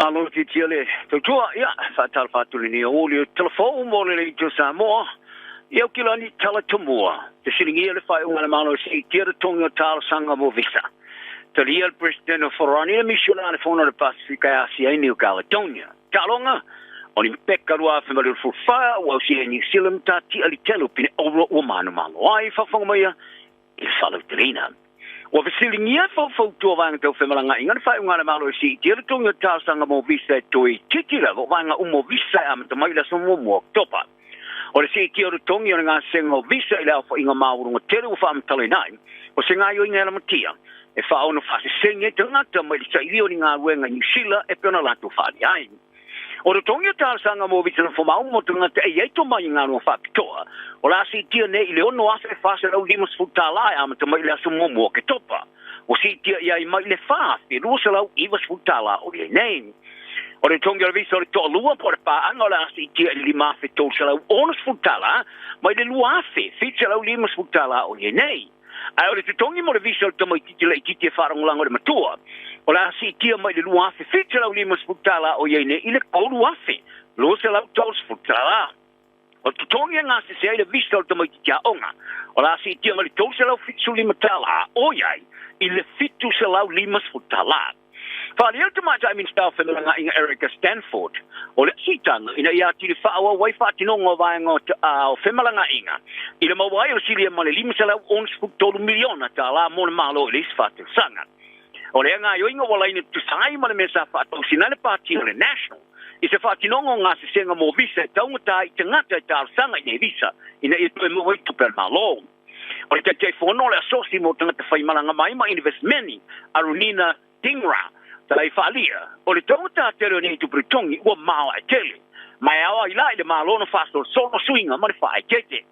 Malo titia le tautua, ia, whaatala whaatuli ni o uli o telefou mo le leito Samoa, ia kilani tala tumua, te silingia le whai unga le malo si tia te tongi o tala sanga mo visa. Talia le President o Forani le misiona le fono le Pasifika e Asia i New Caledonia. Talonga, o ni peka rua awhi maru fulfa, ua usi e New Zealand ta tia li telu pine oro ua manu malo ai whawhanga maia i whalau. Ua fesilingia faufautua vaega tau femalagaaiga le faaiuga a le Malo e siitia le togi o talosaga mo visa e toe itiiti lava o vaega uma o visa e amata mai i le aso 1 Oketopa. O le siitia o le togi o le gasega o visa i le aofaiga maualuga tele ua faamatalaina ai, o se gaoioiga e lamatia e faaono faasesegi ai tagata mai le sailia o ni galuega i Niu Sila e pei ona latou faaalia ai. O le togi o talosaga mo visa nofomau mo tagata e iai tomai i galuega faapitoa, o le a siitia nei i le $6,450 e amata mai i le aso 1 Oketopa. Ua siitia i ai mai le $4,290 o i ai nei. O le togi o le visa o le toalua po o le paaga o le a siitia i le $5,360 mai le $2,750 o i ai nei. Ae o le totogi mo le visa o le tamaitiiti laitiiti e faalagolago i le matua, o le a siitia mai le $2,750 o i ai nei i le $3,230. O le totogi e gasese ai le visa o le tamaitiiti aoga, o le a siitia mai le $375 o i ai i le $750. Faalia le tamaitai Minisita o Femalagaaiga Erica Stanford, o le siitaga ina ia atili faaauau ai faatinoga o vaega o femalagaaiga i le maua ai o le silia ma le $563 miliona tālā mo le Malo i le isi faatausaga. O le gaoioiga ua laina tutusa ai ma le mea sa faatausina ai le pati o le National i se faatinoga o gasesega mo visa e taugata i tagata e talosaga i nei visa ina ia toe maua ai tupe a le Malo. O le Taitaifono o le Asosi mo Tagata Faimalaga Mai ma Investmeni, Arunina Dingra, sa i faalia, o le taugata tele o nei tupe totogi ua maoae tele, ma e ao ai la i le Malo ona faasolosolo suiga ma le faaeteete.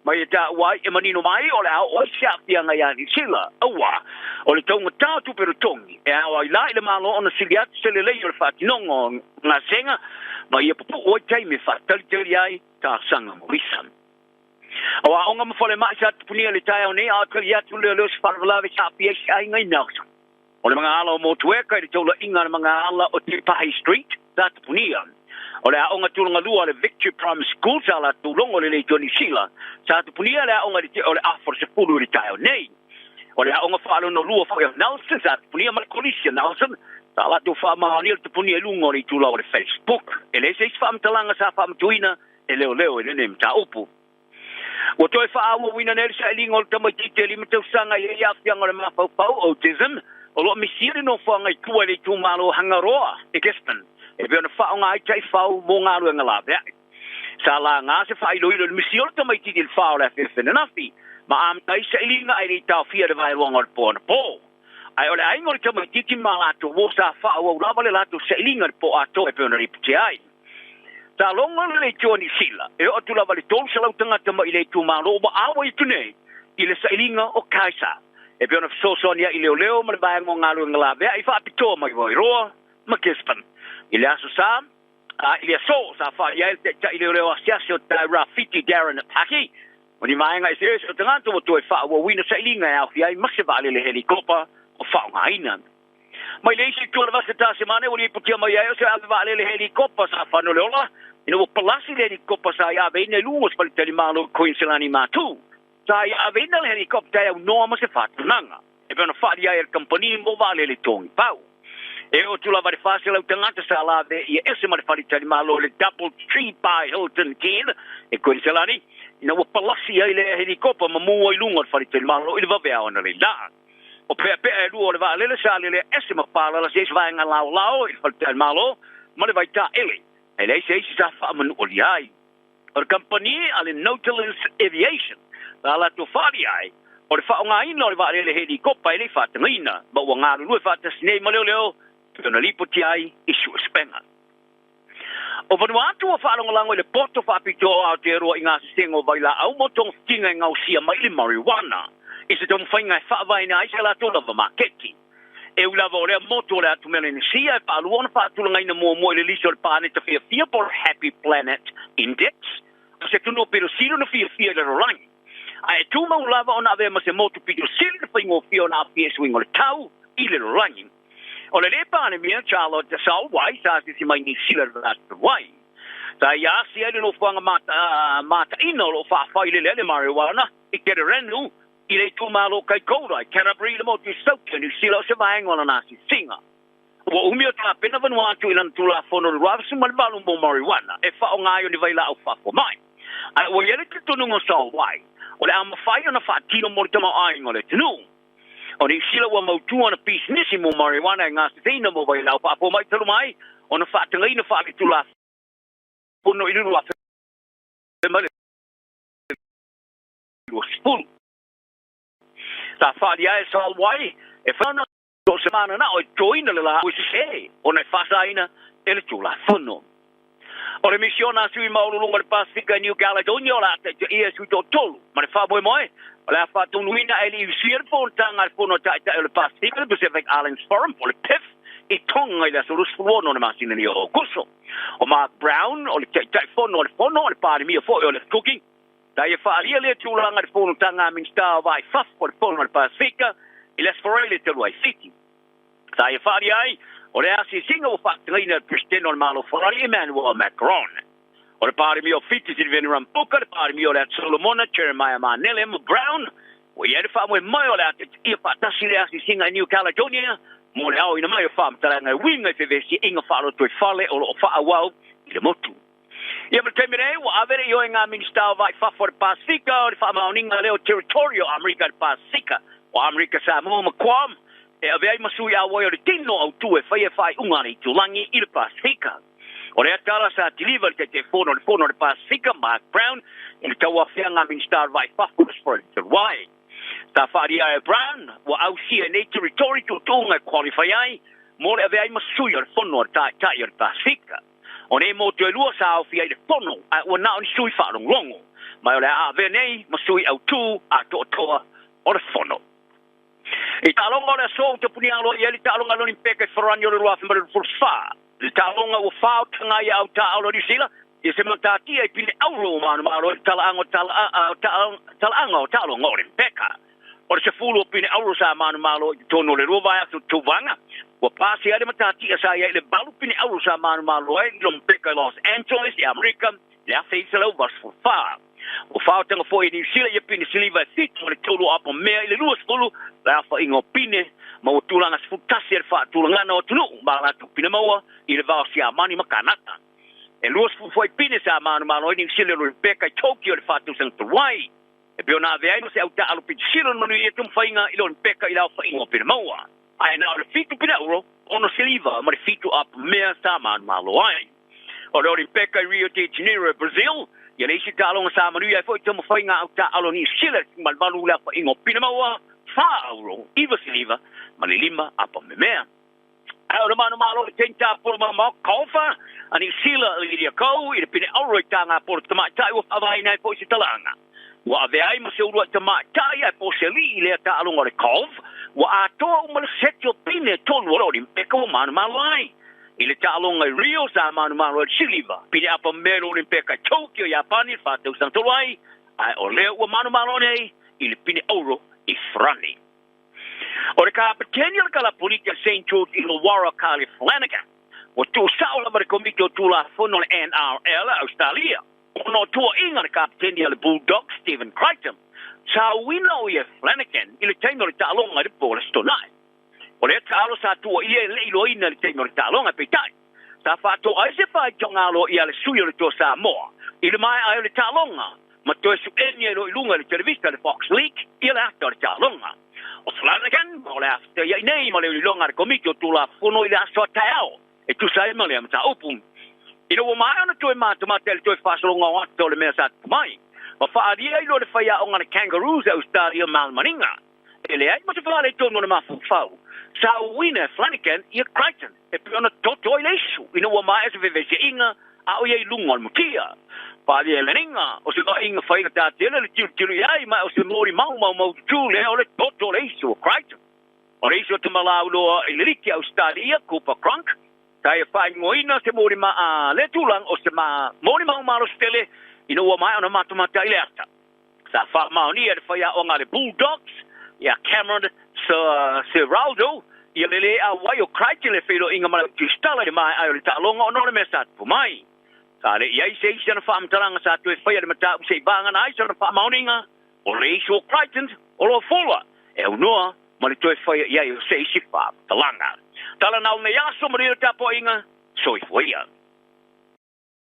Mai e taua ai e manino mai o le a oo ai se aafiaga iā Niu Sila, auā o le taugata o tupe totogi e ao ai la i le Malo ona sili atu se lelei o le faatinoga o gasega ma ia pupuu ai taimi e faatalitali ai talosaga mo visa. O aoga ma falemai sa tupunia i le taeao nei, a o tali atu lea o se faalavelave sa aafia ai se aiga i Nelson. O le magaala o Motueka i le taulaiga a le magaala o Te Pahi Street sa tupunia. O le aoga tulaga lua o le Victory Primary School sa latou logo i le leitio Niu Sila sa tupunia le aoga i le tea o le afa o le 10 i le taeao nei. O le aoga faalono lua foi o Nelson sa tupunia ma le Kolisi o Nelson sa latou faamaonia le tupunia i luga o le itula o le Facebook. E leai se isi faamatalaga sa faamatuina e leoleo i lenei mataupu. Ua toe faaauauina nei le sailiga o le tamaitiiti e 5 tausaga i ai aafiaga o le mafaufau, autism, o lo o misia le nofoaga i tua i le itumalo o Hangaroa i Gisborne, e pei ona faaaoga ai taifau mo galuega laveai. Sa laga se faailoilo i le misia o le tamaitiiti i le 4 o le afiafi ananafi, ma amata ai sailiga ae le i taofia i le vaeluaga o le po anapo. Ae o le aiga o le tamaitiiti ma latou uo sa faaauau lava le latou sailiga i le po atoa e pei ona lipotia ai. Sa logo le leitio a Niu Sila e oo atu lava i le 300 tagata mai i le itumalo ua auai atu nei i le sailiga o Kaisa e pei ona fesoasoani ai i leoleo ma le vaega o galuega laveai faapitoa mai Wairoa ma Gisborne. I le aso sa, a i le aso sa faaalia ai le taitai leoleo asiasi o Tairāwhiti Darren Paki, o ni vaega eseese o tagata ua toe faaauauina sailiga e aofia ai ma se vaalele helikopa o faaaogaina. Mai le isi itu o le vasa Tasemane ua lipotia mai ai o se ave vaalele helikopa sa fano le ola ina ua palasi le helikopa sa i aveina i luga o se faletalimalo i Queensland i Matu. Sa i aveina le helikopta e aunoa ma se faatanaga e pei ona faalia ai e le kamupani mo vaalele togi pau. E oo atu lava i le 400 tagata sa lave ia ese ma le faletalimalo i le Double Tree by Hilton Ken e Queensland ina ua palasi ai le helikopa ma mu ai luga o le faletalimalo i le vaveao analeila. O peapea e lua o le vaalele sa lelea ese ma palala se isi vaega laolao i le faletalimalo ma le vaitaele, ae leai se isi sa faamanualia ai. O le kamupani a le Nautilus Aviation sa latou faalia ai, o le faaaogaina o le vaalele helikopa e le i faatagaina, ma ua galulue faatasi nei ma leoleo e pei ona lipotia ai i suesuega. O Vanuatu ua faalagolago i le poto faapitoa o Aotearoa i gasesega o vailaau mo togafitiga e gaosia mai le marijuana i se taumafaiga e faavaeina ai se latou lava maketi. E ui lava o lea motu o le atu Melanesia e faalua ona faatulagaina muamua i le lisi o le paneta fiafia po o le Happy Planet Index, o se atunuu pito sili ona fiafia i le lalolagi. Ae e tumau lava ona avea ma se motu pito sili ona faigofie ona aafia i suiga o le tau i le lalolagi. O le lē Palemia Charlotte Salwai sa asiasi mai Niu Sila i le vaiaso talu ai. Sa ia asi ai le nofoaga mataina o lo o faafailele ai le marijuana i Keterenu i le itumalo Kaikoura i Canterbury i le motu i Sauti o Niu Sila o se vaega o lana asiasiga. Ua umi o tapena Vanuatu i lana Tulafono o le 2008 mo marijuana e faaaoga ai o ni vailaau faafomai. Ae ua i ai le talitonuga o Salwai o le a mafai ona faatino mo le tamaoaiga o le atunuu. O Niu Sila ua mautu ana pisinisi mo marijuana e gaseseina mo vailaau faafomai talu mai ona faatagaina faaletulafono i le 2020. Sa faaalia ai e Salwai e whai ana so o se mananao e totoina le laau e sese ona e faasaina e le Tulafono. O le misiona a sui maualuluga o le Pasefika i New Caledonia o le a taitaia e sui toatolu ma le faamoemoe o le a faataunuuina ae le i usia le fonotaga a le Fono a Taitai o le Pasefika, le Pacific Islands Forum po o le PIF, i Tonga i le aso 26 o le masina nei o Aokuso. O Mark Brown o le Taitaifono o le Fono, o le Palemia foi o le Kuki, sa ia faaalia lea tulaga i le fonotaga a Minisita o Vaa i Fafo o le Fono a le Pasefika i le Aso Faraile talu ai Fiti. Sa ia faaalia ai, o le asiasiga ua faatagaina e le Peresetene o le Malo Farani Emmanuel Macron. O le Palemia o Fiti Sitiveni Rambuka, le Palemia o le Atu Solomona Jeremiah Manele ma Brown, ua i ai le faamoemoe o le a taitaia faatasi le asiasiga i New Caledonia mo le aoina mai o faamatalaga e uiga i fevesiaiga faalotoifale o lo o faaauau i le motu. Ia ma le taimi nei, ua ave le ioega a Minisita o Vaa i Fafo o le Pasefika o le faamaoniga lea o Territory o Amerika i le Pasefika o Amerika Samoa ma Guam e ave ai ma sui auai o le tino autū e faia faaiuga a le itulagi i le Pasefika. O lea tala sa kiliva i le Taitaifono o le Fono a le Pasefika, Mark Brown, i le tauaofiaga a Minisita o le Vaa i Fafo i le Aso talu ai. Sa faaalia e Brown, ua ausia e nei Territory tuutuuga e qualify ai mo le avea ai ma sui o le Fono a le Taitai o le Pasefika. O nei motu e lua sa aofia i le fono, ae ua na o ni sui faalogologo mai o le a avea nei ma sui autū atoatoa o le fono. I taaloga o le aso ua tapunia aloaia ai le taaloga a le Olimpeka i Farani o le 2024. I le taaloga ua faaotaga ai au taaalo a Niu Sila ia se matatia i pine auro ua manumalo ai le talaaga o taaloga Olimpeka. O le 10 o pine auro sa manumalo i totonu o le lua vaiaso tauvaga, ua pasia ai le matatia sa i ai le 8 pine auro sa manumalo ai i Lompeka i Los Angeles i Amerika i le 1984. Ua faaotaga foi e Niu Sila ia pine siliva e 7 ma le 3 o apo mea i le 20 le aofaiga o pine ma ua tulaga 11 e le faatulagana o atunuu ma a latou pine maua i le va o Siamani ma Kanata. E 20 foi pine sa manumalo ai Niu Sila i Lompeka i Tokyo i le 4 tausaga talu ai. E pei ona ave ai ma se autaaalo pitisilo na manuia tumafaiga i lona peka i le aofaiga o pine maua. Ae na o le 7 pine auro, 6 siliva ma le 7 apo mea sa manumalo ai. O le Olimpeka i Rio de Janeiro i Brazil, ia le isi taaloga sa manuia ai foi taumafaiga autaaalo a Niu Sila ma le malu i le aofaiga o pine maua, 4 auro, 9 siliva ma le 5 apo memea. Ae o le manumalo i teini tapolo mamao Golfer a Niu Sila Lydia Ko i le pine auro i tāgapolo tamaitai ua faavaeina ai foi se talaaga. Ua avea ai ma se uluai tamaitai ae po o se alii i lea taaloga o le golf, ua atoa uma le seti o pine e tolu o le Olimpeka ua manumalo ai. I le taaloga i Rio sa manumalo ai le siliva, pine apa mea i le Olimpeka i Tokyo, Iapani i le 4 tausaga talu ai, ae o lea ua manumalo nei i le pine auro i Farani. O le kapeteni o le kalapuliki a St George Illawarra Carly Flanagan, ua tuusao lava le Komiti o Tulafono o le NRL a Australia ona o tuuaiga le kapeteni a le Bulldogs Stephen Crichton sa uina o ia Flanagan i le taimi o le taaloga i le po o le Aso Toonai. O lea taalo sa tuuaia e le iloaina i le taimi o le taaloga, peitai sa faatoa ai se faitioga aloaia a le sui o le Toa Samoa i le maea ai o le taaloga ma toe su'eni ai loa i luga i le televisa le Fox League ia le ata o le taaloga. O Flanagan o le a fetaia'i nei ma le iloiloga a le Komiti o Tulafono i le aso a taeao e tusa ai ma lea mataupu. Ina ua maea ona toe matamata i le toe faasologa o ata o le mea sa tupu mai, ma faaalia ai loa le faiaoga a le Kangaroos a Ausetalia Malemaninga e leai ma se faaletonu o le mafaufau, sa uina e Flanagan ia Crichton e pei ona toto ai le isu ina ua maea se fevesiaiga a o ia i luga o le mutia. Pālia e Laniga, o se vaaiga faigata tele le tilotilo i ai, ma o se molimau maumaututu lea o le toto o le isu o Crichton. O le isu o Tamalauloa i le liki a Ausetalia, Cooper Cronk, sa ia faaigoaina se molima a lea tulaga o se molimau malosi tele ina ua maea ona matamata i le ata. Sa faamaonia e le faiaoga a le Bulldogs ia Cameron Ciraldo Ia le lē auai o Crichton i le feiloaiga ma le au tusitala i le maeaea o le taaloga ona o le mea sa tupu mai. Sa le i ai se isi ana faamatalaga sa toe faia i le mataupu se i vagana ai sona faamaoniga o le isu o Crichton o lo o fola e aunoa ma le toe faia i ai o se isi faamatalaga. Tala na o lenei aso, manuia le tapuaiga, soifua ia.